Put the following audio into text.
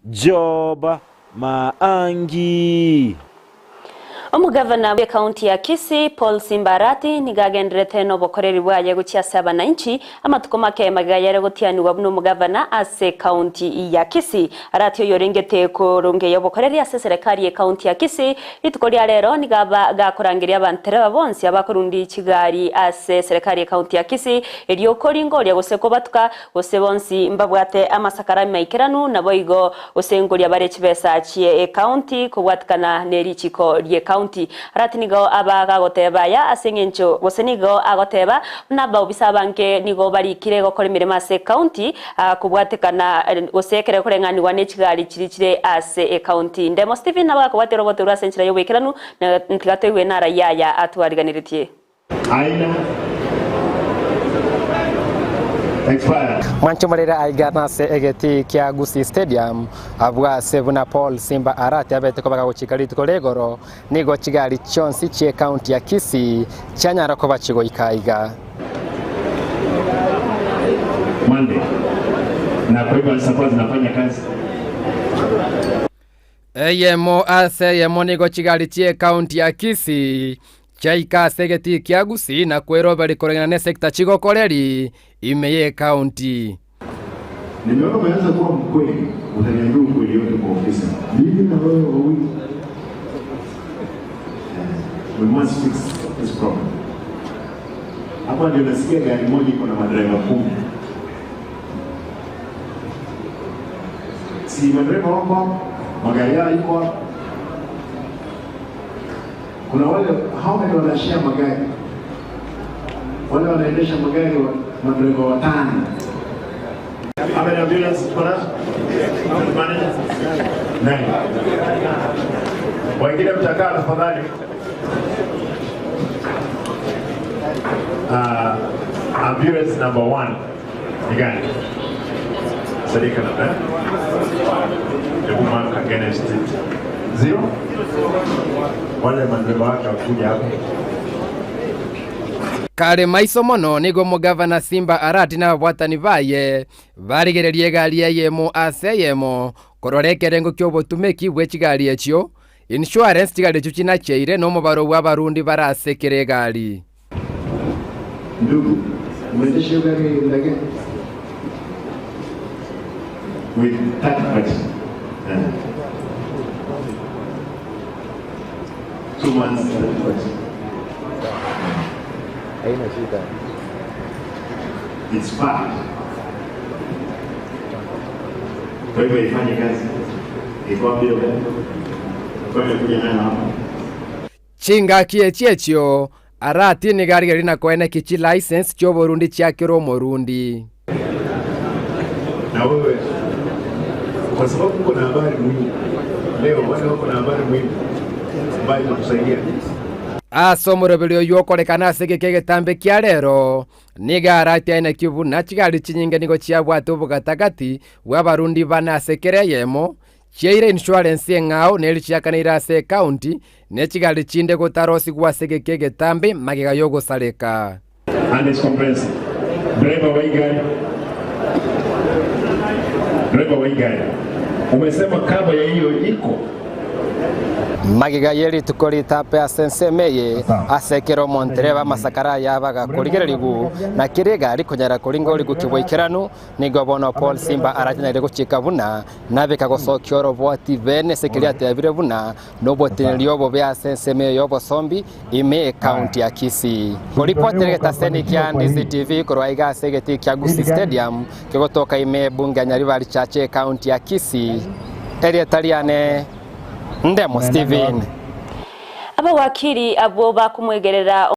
Job Maangi. Omogavana bw'ekaunti ya Kisii, Paul Simba Arati, nigo agenderete nobokoreri bwaye gochia ase abanainchi amatuko make magega yare gotianigwa buna omogavana ase ekaunti ya Kisii. Arati oyorengete korongeya obokoreri ase eserekari y'ekaunti ya Kisii rituko ria rero nigo aba gakorangeria abantereba bonsi abakorundi chigari ase eserekari y'ekaunti ya Kisii erio koringoria gose kobatuka Gose bonsi mbabwate amasakara amaikeranu, naboigo gose nkoria bare chibesa chie ekaunti kobwatikana ne richiko ri'ekaunti. Arati nigo aba gagoteba aya ase eng'encho gose nigo agoteba buna abaobisa abange nigo barikire gokora emeremo ase ekaunti kobwatekana gose ekero ekoreng'anigwa ne chigari chiria chire ase ekaunti. Ndemo Stephen nabo gakobwatia orogoto rwe ase enchera y'oboikeranu na tiga toigwe narayia aya atwariganeretie. Aina expired. Mwanche morere aiga nase egetii kia Gusii Stadium, abwo ase buna Paul Simba Arati abete kobaga gochika rituko ria igoro, nigo chigari chionsi chie county ya Kisii chianyara koba chigoika aiga. Monday na kwa hivyo zitakuwa zinafanya kazi. Eyemo ase eyemo nigo chigari chi'ecounty ya Kisii chiaika ase egetii kia Gusii na kweroberi koreng'ana n'esecta chigokoreri ime y'ecounty. Nimeona umeanza kuwa mkweli, utaniambia ukweli yote kwa ofisi. Mimi na wewe wawili. Eh, we must fix this problem. Hapa ndio nasikia gari moja iko na madereva 10. Si madereva wako hapo, magari yao iko hapo. Kuna wale hao ndio wanashare magari, wale wanaendesha magari wa madereva watano. How many ambulance tuko nazo? Manager? Nine. Wengine mtakaa tafadhali. Ambulance number 1 ni gani? Sadika na eh? Hebu mark against it. 0? Wale madereva wake wakuja hapo. Kare maiso mono nigo omogavana Simba Arati na ababwatani baye barigererie egari eyemo ase eyemo korora ekerengo ki'obotumeki bwe chigari echio, insurance chigari echio chinacheire na omobaro bw'abarundi bare ase kera egari. Ndugu, umeendesha hiyo gari muda gani? With third party. 2 months third party. Haina shida. It's bad. Kwa hivyo ifanye kazi. Iko wapi hiyo gari? Kwa hiyo kuja nayo hapa. Chingaki echi echio Arati nigo arigererie na koeneki chilicense chi'oborundi chia kera omorundi. Na wewe kwa sababu uko na habari muhimu leo, wale wako na habari muhimu ambayo itakusaidia. Ase omoroberi oyio okorekana ase egeka egetambe kia rero, nigo Arati aenekio buna chigari chinyinge nigo chiabwate obogatagati bw'abarundi bane ase kera eyemo, Chiaire insurance eng'ao neri chiakaneire ase ecounty, ne chigari chinde gotarosigwa ase egeka egetambe magega y'ogosareka. And it's comprehensive. Driver wa hii gari. Driver wa hii gari. Umesema cover ya hiyo iko. Magega ye rituko ritape ase ensemo eye, ase ekero omontereba amasakara aya abaga korigererigwa, na kera egari konyara koringa origukia boikeranu, Nigo bono Paul Simba arachenere gochika buna nabeka gosokia orobwati bene ase keria atebire buna noboteneneri obobe ase ensemo eye y'obosombi ime ekaunti ya Kisii. Koripotera egetaseni kia NDC TV korwa aiga ase egetii kia Gusii Stadium kegotoka ime ebunge ya Nyaribari Church ekaunti ya Kisii, erieta riane Ndemo Stephen. Abawakiri abwo bakomwegerera.